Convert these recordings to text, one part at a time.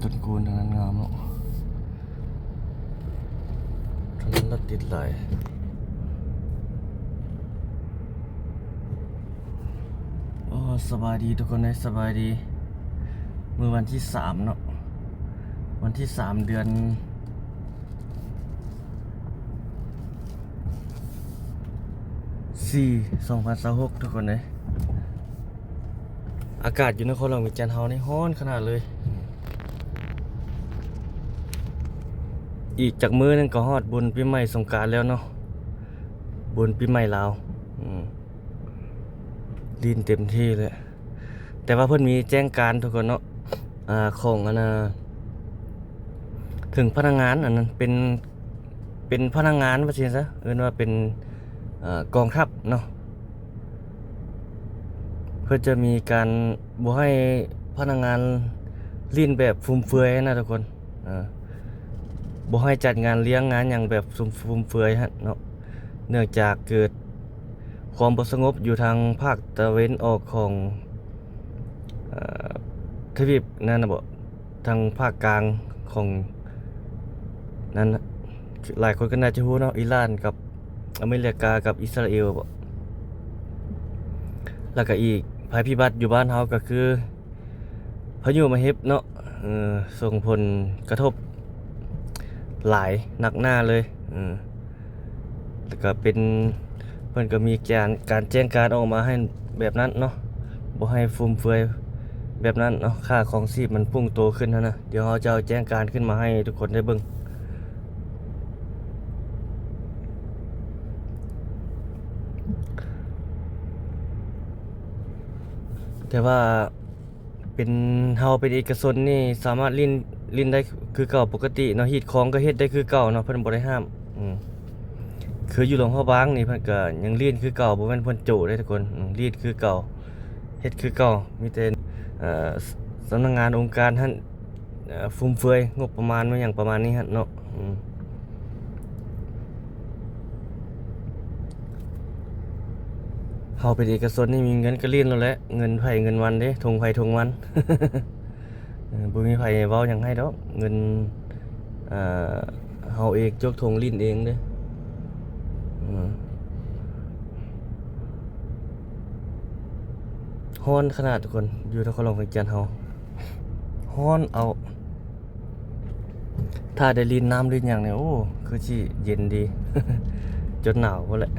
ຕົ້ນຄູນທາງນັ້ນງາມເນາະ, ທາງນັ້ນລະຕິດຫຼາຍ. ໂອ້ ສະບາຍດີທຸກຄົນເດີ, ສະບາຍດີ. ມື້ວັນທີສາມເນາະ, ວັນທີສາມ ເດືອນສີ່ ສອງພັນຊາວຫົກ ທຸກຄົນເດີ. ອາກາດຢູ່ນະຄອນຫຼວງວຽງຈັນເຮົານີ້ຮ້ອນຂະໜາດເລີຍ. ອີກຈັກມື້ໜຶ່ງກໍຮອດບຸນປີໃໝ່ສົງການແລ້ວເນາະ, ບຸນປີໃໝ່ລາວ. ອືມ ຫຼິ້ນເຕັມທີ່ເລີຍ. ແຕ່ວ່າເພິ່ນມີແຈ້ງການທຸກຄົນເນາະ, ອາ ຂອງອັນນ່າ ເຖິງພະນັກງານ ອັນນັ້ນເປັນ ເປັນພະນັກງານວ່າຊີ້ນຊະ, ເອີ້ນວ່າເປັນ ເອີ ກອງທັບເນາະ, ເພິ່ນຈະມີການບໍ່ໃຫ້ພະນັກງານຫຼິ້ນແບບຟຸມເຟືອຍນະທຸກຄົນ. ເອີ ບໍ່ໃຫ້ຈັດງານລ້ຽງງານຫຍັງແບບຟຸມ ຟຸມເຟືອຍຫັ້ນເນາະ, ເນື່ອງຈາກເກີດຄວາມບໍ່ສະຫງົບຢູ່ທາງພາກຕາເວັນອອກຂອງ ເອີ ທະວີບນັ້ນນະບໍ, ທາງພາກກາງຂອງນັ້ນນະ, ຫຼາຍຄົນກໍໜ້າຈະຮູ້ເນາະ, ອີຣານກັບອາເມລິກາກັບອິດສະຣາເອວບໍ. ແລ້ວກໍອີກໄພພິບັດຢູ່ບ້ານເຮົາກໍຄື ພາຍຸມະເຮັບເນາະ, ເອີ ສົ່ງຜົນກະທົບຫຼາຍໜັກໜາເລີຍ. ເອີ ແລ້ວກໍເປັນ ເພິ່ນກໍມີການ ການແຈ້ງການອອກມາໃຫ້ແບບນັ້ນເນາະ, ບໍ່ໃຫ້ຟຸມເຟືອຍແບບນັ້ນເນາະ, ຄ່າຄອງຊີບມັນພຸ່ງໂຕຂຶ້ນຫັ້ນນະ. ດຽວເຮົາຈະເອົາແຈ້ງການຂຶ້ນມາໃຫ້ທຸກຄົນໄດ້ເບິ່ງ. ແຕ່ວ່າເປັນ ເຮົາເປັນເອກະຊົນນີ້ສາມາດຫຼິ້ນ ຫຼິ້ນໄດ້ຄືເກົ່າປົກກະຕິເນາະ, ຮີດຄອງກໍເຮັດໄດ້ຄືເກົ່າເນາະ, ເພິ່ນບໍ່ໄດ້ຫ້າມ. ອືມ ຄືຢູ່ຫຼວງພະບາງນີ້ເພິ່ນກໍຍັງຫຼິ້ນຄືເກົ່າ, ບໍ່ແມ່ນເພິ່ນໂຈະເດ້ທຸກຄົນ. ອືມ ຫຼິ້ນຄືເກົ່າ ເຮັດຄືເກົ່າ, ມີແຕ່ ເອີ ສຳນັກງານອົງການຫັ້ນ ເອີ ຟຸມເຟືອຍງົບປະມານ ແມ່ນຫຍັງປະມານນີ້ຫັ້ນເນາະ. ອືມ ເຮົາເປັນເອກະຊົນນີ້ມີເງິນກໍຫຼິ້ນໂລດແຫຼະ, ເງິນໃຜເງິນມັນເດ້, ຖົງໃຜຖົງມັນ. ເອີ ບໍ່ມີໃຜເວົ້າຫຍັງໃຫ້ດອກ, ເງິນ ເອີ ເຮົາເອງຈົກຖົງຫຼິ້ນເອງເດ້. ເອີ ຮ້ອນຂະໜາດທຸກຄົນ, ຢູ່ນະຄອນຫຼວງວຽງຈັນເຮົາ ຮ້ອນເອົາ. ຖ້າໄດ້ຫຼິ້ນນ້ຳຫຼິ້ນຫຍັງນີ້ ໂອ້ ຄືຊິເຢັນດີ, ຈົນໜາວພຸ້ນແຫຼະ.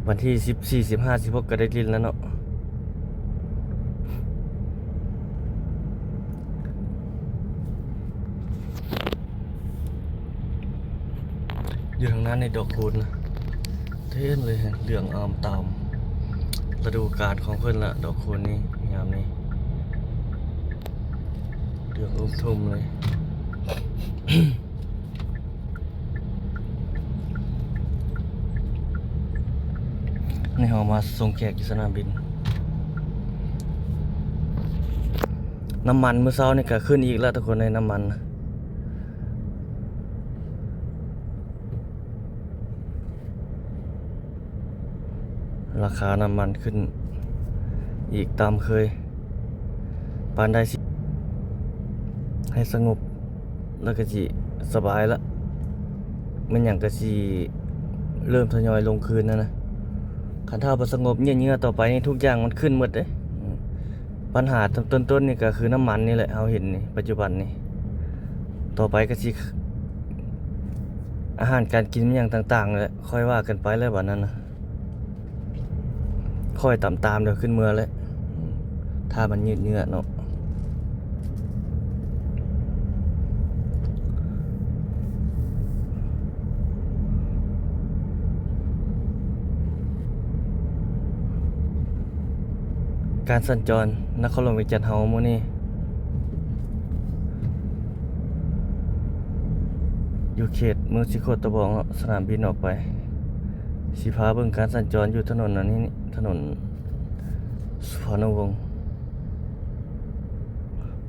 ວັນທີສິບສີ່ ສິບຫ້າ ສິບຫົກ ກໍໄດ້ຫຼິ້ນແລ້ວເນາະ. ຢູ່ທາງນັ້ນນີ້ດອກຄູນນະ ເຕັມເລີຍ, ເຫຼືອງອາມຕາມລະດູການຂອງເພິ່ນລະ, ດອກຄູນນີ້ຍາມນີ້ເຫຼືອງອຸ້ມທຸ່ມເລີຍ. ນີ້ເຮົາມາສົ່ງແຂກຢູ່ສະໜາມບິນ. ນ້ຳມັນມື້ເຊົ້ານີ້ກໍຂຶ້ນອີກແລ້ວທຸກຄົນເອີຍ, ນ້ຳມັນ ລາຄານ້ຳມັນຂຶ້ນອີກຕາມເຄີຍ. ປານໃດຊິໃຫ້ສະຫງົບ ແລ້ວກໍຊິສະບາຍລະ, ແມ່ນຫຍັງກໍຊິເລີ່ມທະຍອຍລົງຄືນຫັ້ນນະ. ຄັນຖ້າບໍ່ສະຫງົບເຍືອດໆຕໍ່ໄປນີ້ ທຸກຢ່າງມັນຂຶ້ນໝົດເດ້. ບັນຫາຕົ້ນໆນີ້ກໍຄືນ້ຳມັນນີ້ແຫຼະ, ເຮົາເຫັນນີ້ ປັດຈຸບັນນີ້. ຕໍ່ໄປກໍຊິ ອາຫານການກິນ ແມ່ນຫຍັງຕ່າງໆແຫຼະ, ຄ່ອຍວ່າກັນໄປແຫຼະບັດນັ້ນນະ. ຄ່ອຍຕາມຕາມດຽວຂຶ້ນເມືອແຫຼະ ຖ້າມັນຍືດເຍື້ອເນາະ. ການສັນຈອນນະຄອນຫຼວງວຽງຈັນເຮົາມື້ນີ້ ຢູ່ເຂດເມືອງສີໂຄດຕະບອງເນາະ, ສະໜາມບິນອອກໄປ. ຊິພາເບິ່ງການສັນຈອນຢູ່ຖະໜົນອັນນີ້, ຖະໜົນສຸພານຸວົງ.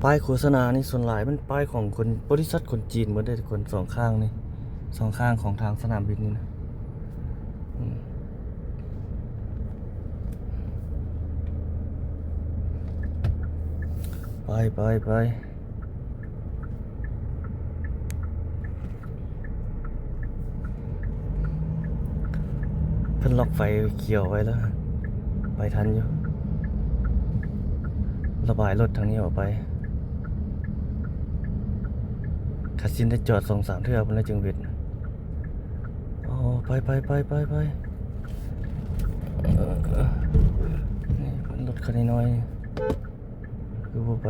ປ້າຍໂຄສະນານີ້ສ່ວນຫຼາຍແມ່ນປ້າຍຂອງຄົນ, ບໍລິສັດຄົນຈີນໝົດເດ້ທຸກຄົນ, ສອງຂ້າງນີ້, ສອງຂ້າງຂອງທາງສະໜາມບິນນີ້ນະ. ອືມ ໄປ, ໄປ, ໄປ. ລັອກໄຟຂຽວໄວ້ແລ້ວ ໄປທັນຢູ່. ລະບາຍລົດທາງນີ້ອອກໄປ. ຄັນຊິໄດ້ຈອດສອງສາມເທື່ອພຸ້ນແລ້ວຈຶ່ງເວັດ. ອໍ ໄປໆໆໆໆ ເອີ ນີ້ລົດຄັນນ້ອຍໆ ຄືບໍ່ໄປ?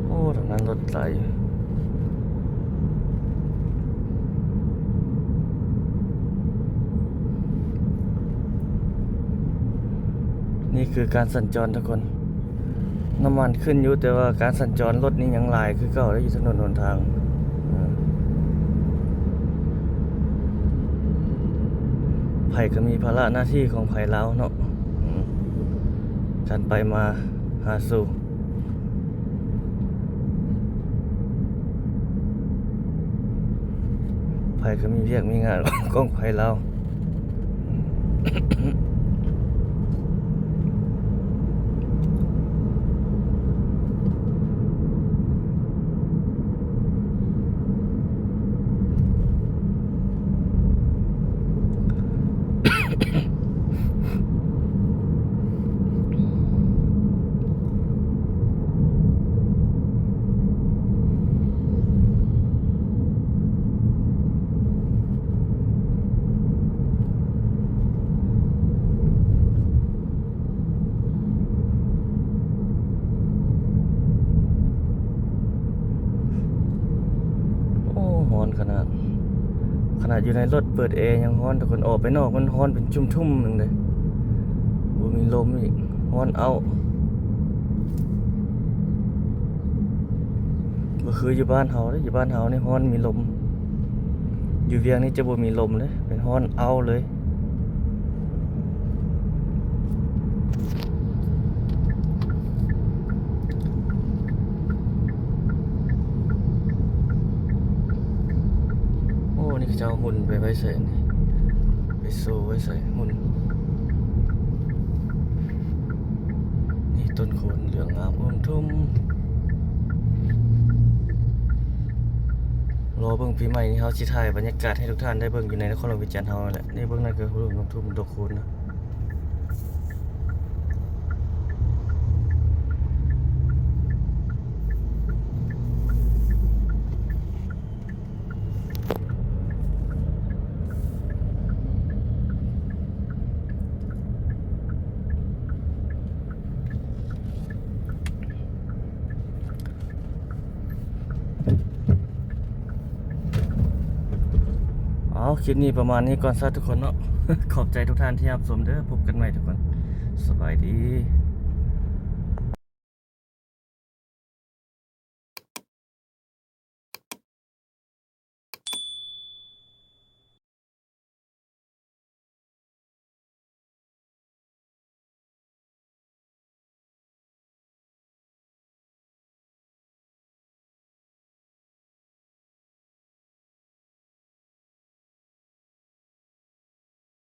ໂອ້ ທາງນັ້ນລົດຫຼາຍ. ນີ້ຄືການສັນຈອນທຸກຄົນ. ນ້ຳມັນຂຶ້ນຢູ່ ແຕ່ວ່າການສັນຈອນລົດນີ້ຍັງຫຼາຍຄືເກົ່າເດ້ ຢູ່ຖະໜົນຫົນທາງ. ເອີ ໃຜກໍມີພາລະໜ້າທີ່ຂອງໃຜລາວເນາະ ການໄປມາຫາສູ່. ໃຜກໍມີວຽກມີງານຂອງໃຜລາວ. ໂອ້ ຮ້ອນຂະໜາດ, ຂະໜາດຢູ່ໃນລົດເປີດແອຍັງຮ້ອນ ທຸກຄົນ. ອອກໄປນອກມັນຮ້ອນເປັນຈຸ່ມໆໜຶ່ງເດ້, ບໍ່ມີລົມອີກ, ຮ້ອນເອົ້າ. ບໍ່ຄືຢູ່ບ້ານເຮົາເດ້, ຢູ່ບ້ານເຮົານີ້ຮ້ອນມີລົມ, ຢູ່ວຽງນີ້ຈະບໍ່ມີລົມເດ້, ເປັນຮ້ອນເອົ້າເລີຍ. ໂອ້ ນີ້ເຂົາເຈົ້າຫຸ່ນໄປໄວ້ໃສນີ້? ໄປໂຊໄວ້ໃສຫຸ່ນ? ນີ້ຕົ້ນໂຄນເຫຼືອງງາມອຸ້ມທຸ່ມ. ລໍເບິ່ງປີໃໝ່ນີ້ ເຮົາຊິຖ່າຍບັນຍາກາດໃຫ້ທຸກທ່ານໄດ້ເບິ່ງຢູ່ໃນນະຄອນຫຼວງວຽງຈັນເຮົານັ້ນແຫຼະ. ນີ້ເບິ່ງ ນັ້ນຄືຫຸ່ນອຸ້ມທຸ່ມດົກໂຄນນະ. ເອົາ ຄລິບນີ້ປະມານນີ້ກ່ອນຊະທຸກຄົນເນາະ. ຂອບໃຈທຸກທ່ານທີ່ຮັບຊົມເດີ. ພົບກັນໃໝ່ທຸກຄົນ. ສະບາຍດີ.